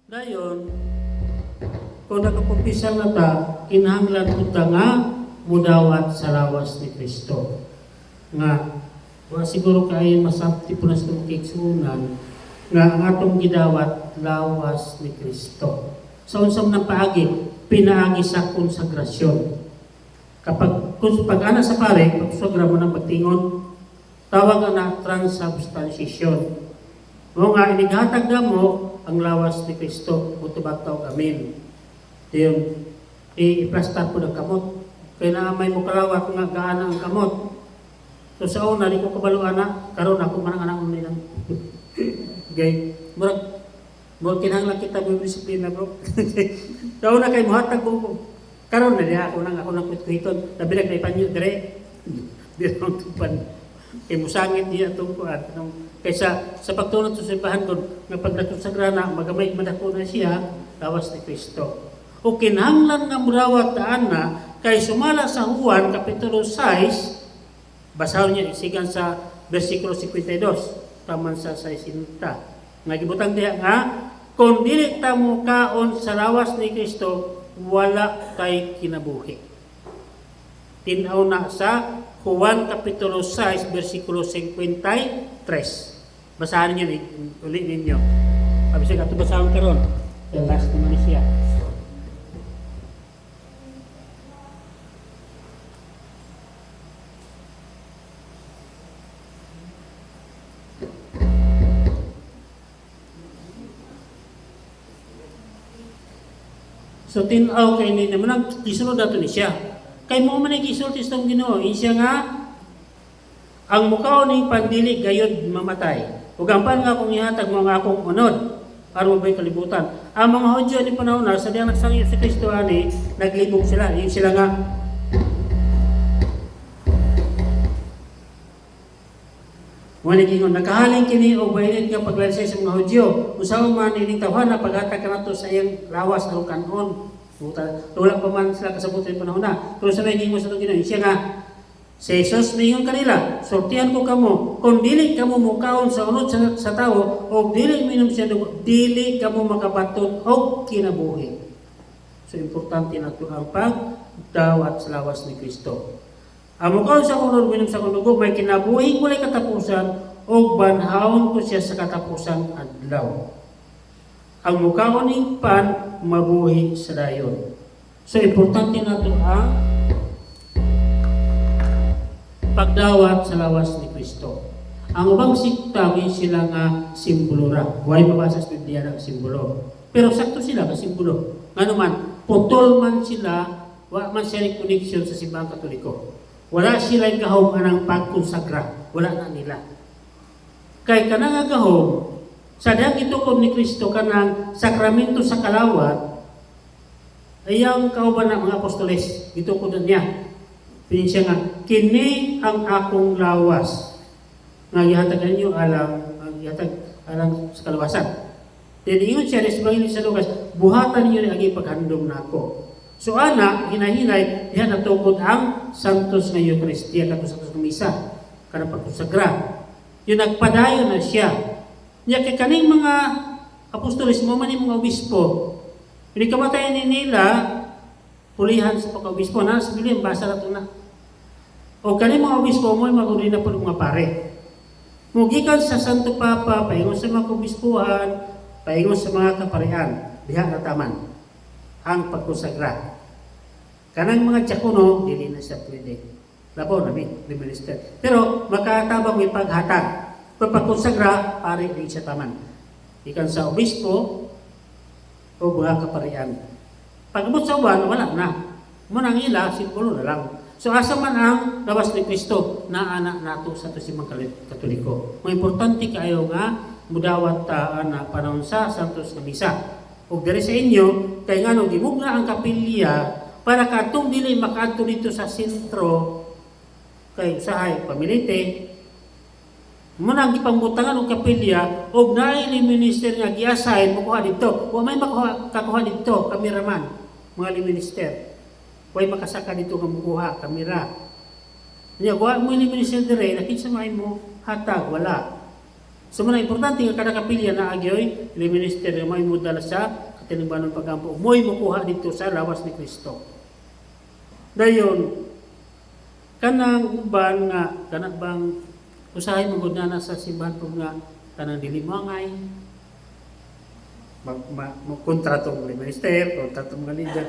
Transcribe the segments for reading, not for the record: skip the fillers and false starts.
Dayon, kung nakakumpisal na ta, kinahanglan pud ta nga mudawat sa lawas ni Kristo. Nga, wa siguro kay masabti po na sa itong kaigsuonan, nga ang atong gidawat, lawas ni Kristo. Sa unsa man ang paagi? Pinaagi sa konsagrasyon. Kapag kung pag ana sa pare, pagsagra mo ng pagtingon, tawag ana transubstantiation. Mo nga inighatag na mo ang lawas ni Kristo, mutubag tawag amen. Diyon, i-plastar po ng kamot. Kaya na may mukalawat nga gaana ang kamot. So sa una, di ko kabalo ana, karon ako man ang anak nilang. Okay, murag murag kinahanglan kita mo disiplina, bro. Sa una kay muhatag ko. Karon na diha ako nang kuit-kuiton. Labi na kay panyo dire. Di na tupan. Kay musangit niya itong kuan. Kaysa sa pagtunod sa simbahan ko, nga pag nakonsagra na, magamay man ako na siya, lawas ni Kristo. O kinahanglan nga murawat taan na, kay sumala sa Juan, Kapitulo 6, basahon niya isigan sa versikulo 52, taman sa 60. Nga gibutang diha nga, kung dili ta mo kaon sa lawas ni Kristo, wala kay kinabuhi. Tinaw na sa Juan Kapitulo 6, versikulo 53. Basahan niyo ni ulit ninyo. Sabi siya, ato basahon karon. The last naman ni siya. So tinaw kay ni naman ang gisulod nato ni siya. Kay mo man ay gisulti sa Ginoo, siya nga ang mukaon ning pandili gayod mamatay. Ug ang pan nga akong ihatag mo ang akong unod aron mabay kalibutan. Ang mga Hudyo ni panahon na sa diyang nagsangyo si Kristo ani naglibog sila. Yung sila nga Wala gingon nakahalin kini og mainit nga paglansay sa mga Hudyo. Usaha man ining tawhana paghatag kanato sa iyang lawas aron kanon. Buta, wala pa man sila kasabot sa panahon na. Pero sa may gingon sa itong Ginoo, siya nga si Jesus mingon kanila, "Sultihan ko kamo, kung dili kamo mukaon sa unod sa tawo o dili minom siya dugo, dili kamo makabaton og kinabuhi." So importante na ito ang pagdawat sa lawas ni Kristo. Ang mukaon sa unod, minom sa akong dugo, may kinabuhing walay katapusan og banhawon ko siya sa katapusang adlaw. Ang mukaon ning pan mabuhi sa dayon. So importante na ito ang pagdawat sa lawas ni Kristo. Ang ubang sikta may sila nga simbolo ra. Way mabasa sa Biblia ng simbolo. Pero sakto sila nga simbolo. Ngano man, putol man sila, wa man sila connection sa simbahang Katoliko. Wala sila gahom anang pagkonsagra. Wala na nila. Kay kanang nga gahom, sa dihang gitukod ni Kristo kanang sakramento sa kalawat, ay ang kauban ng mga apostoles, gitukod na niya. Pinin siya nga, "Kini ang akong lawas nga gihatag ninyo alang ang gihatag alang sa kalawasan." Then ingon siya sa Ebanghelyo sa Lucas, "Buhatan ninyo ni agi paghandom nako." So ana, hinahinay, diha natukod ang Santos nga Eucharistia, kato Santos nga Misa, kanang pagkonsagra. Yung nagpadayon na siya. Nya kay kaning mga apostoles mo man yung mga obispo. Hindi kamatayan ni nila pulihan sa pagka-obispo na sa Biblia, basa na ito na. O kaning mga obispo mo maguri na po mga pare. Mugikan sa Santo Papa, paingon sa mga kabispuhan, paingon sa mga kaparian, diha na taman ang pagkonsagra. Kanang mga diakono, dili na siya pwede. Labaw na mi, ni minister. Pero makatabang may paghatag. Pagkonsagra, pare din siya taman. Ikan sa obispo o mga kaparian. Pag-abot sa uban, wala na. Muna ang ila, simbolo na lang. So asa man ang lawas ni Kristo na anak nato sa ato simang Katoliko. Ang importante kaayo nga mudawat ta ana panahon sa Santos nga Misa. Ug diri sa inyo kay ngano gimugna ang kapilya para kadtong dili makaadto dito sa sentro kay usahay pamilite mo nang gipangbutangan og kapilya og naay lay minister nga gi-assign mokuha didto. Wa may makuha kakuha didto, cameraman, mga lay minister. Way makasaka dito nga mukuha kamera. Nya wa mo ni minister dire, nakinsa may mo hatag wala. So muna importante nga kada kapilya na agyoy lay minister nga may modala sa katilingbanon pagampo. Mo'y mukuha dito sa lawas ni Kristo. Dayon kanang uban nga kana bang usahay mo gud na sa simbahan po nga kanang dili mo angay mo kontrato mo minister, kontrato mga leader,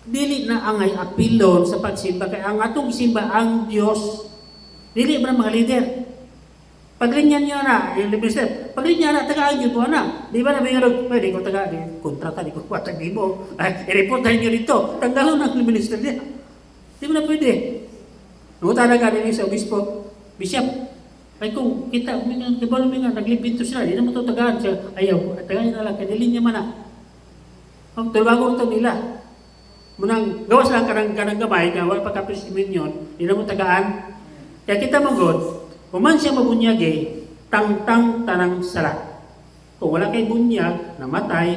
dili na angay apilon sa pagsimba kay ang atong isimba ang Dios, dili ba mga leader. Paglinya niyo na, yung minister, paglinya na, tagaan niyo po na. Di ba na may pwede ko taga, di, kontrata, di ko patag mo. Ay, i-report na niyo dito. Tanggalon ang minister niya. Di mo na pwede. Nung talaga din sa obispo, bishop, ay kung kita, di ba nga, naglibinto sila, di na mo ito tagaan siya. Ayaw, tagaan na lang, kay niya man na. Ang tulbago ito nila. Munang, gawas lang kanang gamay, nga wala pa ka yun, di na mo tagaan. Kaya kita magod, human siya mabunyag eh, tangtang tanang sala. Kung wala kay bunyag, namatay,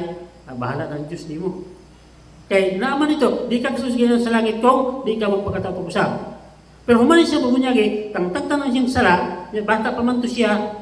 bahala ng Diyos nimo. Kay naaman ito, di ka kasusgihan sa langit kung di ka magpakatapos usab. Pero human siya mabunyag eh, tangtang tanang siyang sala, bata pa man to siya,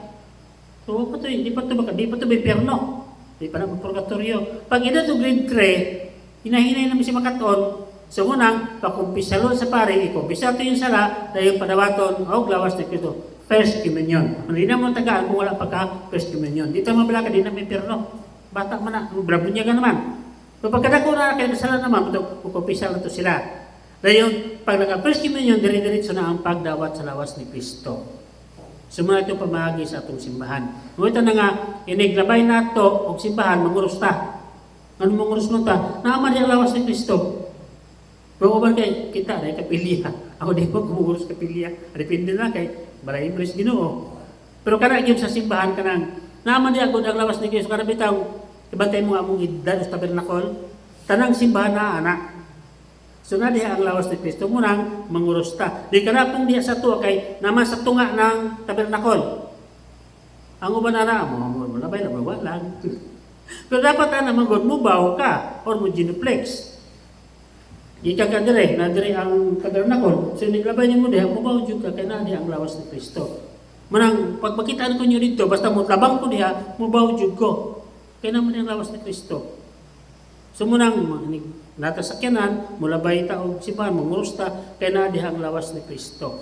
so pa to, di pa to baka, di pa to may perno, di pa na purgatorio. Pag ina to grade 3, hinahinay naman siya makaton, so munang, pakumpisalon sa pare, ikumpisa to yung sala, dahil padawaton, og lawas ni Kristo. First communion. Hindi na mo tagaan kung wala pa ka first communion. Dito mabala ka, di na may perno. Bata man na, brabunya ka naman. So pagkadako na kay kasala naman, ito, kukumpisa na to sila. Dahil pag naka-first communion, dire-diretso na ang pagdawat sa lawas ni Kristo. So muna itong pamahagi sa atong simbahan. Ngunit na nga, iniglabay nato og simbahan, mangurusta. Ano manguros man ta? Naaman ang lawas ni Kristo. Pero uban kay kita dahil kapilya. Ako di ko kumuguros kapilya. Depende na kay balay mo sa Ginoo. Pero kana gyud sa simbahan kanang naaman diya gud ang lawas ni Kristo, kana bitaw ibantay mo nga among edad sa tabernacle, tanang simbahan na ana. So na diha ang lawas ni Kristo, munang mangurusta. Di kana pong diha sa tuwa kay naman sa tunga ng tabernacle. Ang uban ana mo mo labay na wa lang. Pero dapat ana manggod mo baw ka or mo genuflex. Ika ka dire, na dire ang tabernacle. So niglabay nimo diha, mo baw jud ka kay na diha ang lawas ni Kristo. Manang pag makitaan ko niyo dito, basta mo tabang ko diha, mo baw jud ko. Kay naman ang lawas ni Kristo. So munang nata sakyanan, mulabay ta og simbahan, mangurusta kay na diha ang lawas ni Kristo.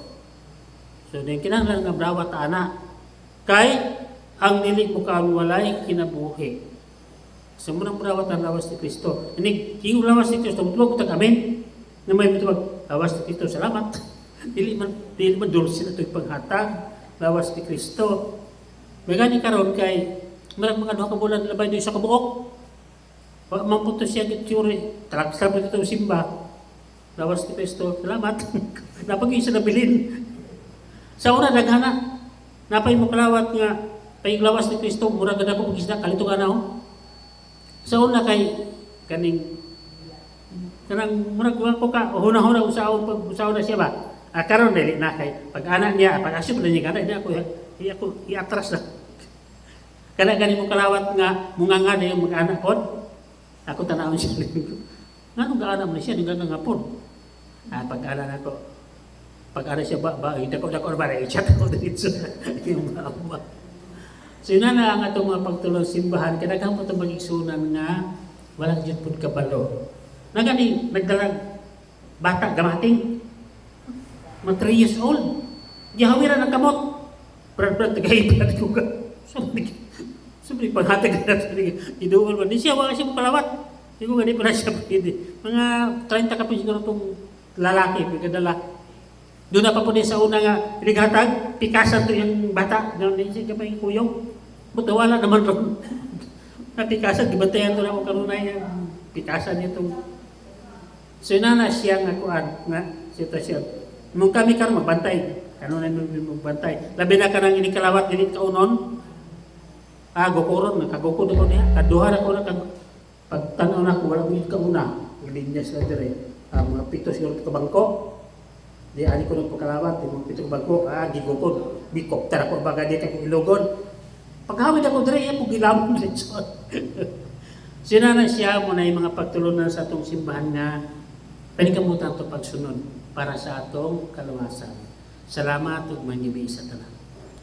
So din kinahanglan nga brawat ana. Kay ang dili mo kaon walay kinabuhi. So munang brawat ang lawas ni Kristo. Ini king lawas ni Kristo, mutuwag tag amen. Na may mutuwag lawas ni Kristo, salamat. Dili man dulce na ito'y paghatag lawas ni Kristo. May gani karon kay marag mga 2 ka bulan labay doon sa kabuok. Wa man po to siya gitsuri. Talagsa po ito simba. Lawas ni Kristo, salamat. Napag isa na bilin. Sa una daghana. Napay mo kalawat nga kay lawas ni Kristo murag na ko magisda kalito ka na ho. Sa una kay kaning kanang murag wa ko ka huna-huna usaon pag usaon na siya ba. Ah, karon dili na kay pag ana niya pag asyo pa niya kana di ako di ako iatras na. Kana gani mo kalawat nga munganga na yung mag-anak pod. Ako tanawon siya. Ngano gaana man siya nga nga pod. Ah, pag ana nako. Pag ana siya ba ba dako dako ba ra chat ako dito. Yung ba. So yun na ang atong mga pagtulong simbahan kay daghan po itong magigsunan nga wala jud pud kabalo. Nagani nagdalag bata gamating mga 3 years old. Gihawiran ang kamot. Brad brad tagay brad ko ka. Sumri paghatag na iduol man. Di siya wala siya makalawat. Di ko gani pa na siya pwede. Mga 30 ka pa siguro itong lalaki pagkadala. Doon na pa po din sa una nga pinighatag, pikasan to yung bata. Doon din siya gamay kuyong. Buta wala naman ron. Napikasan, gibantayan to na ako kanunay nga. Pikasan niya itong. So yun na siya nga kuan nga sitwasyon. Mung kami karon magbantay. Kanunay mo magbantay. Labi na kanang inikalawat dili kaunon. Ah, gukuron, nakagukod ako niya. Kaduha na ko na kag pagtanaw na ko wala mo kauna. Linya sila dire. Ah, mga 7 siguro ka bangko. Di ani ko nagpakalawat, di mga 7 ka bangko. Ah, gigukod. Bikopter ako baga di ka ilogon. Paghawid ako dire, iya po gilamon sa Sina na siya mo na yung mga pagtulunan sa atong simbahan nga panikamutan ato pagsunod para sa atong kaluwasan. Salamat ug maayong gabii sa tanan.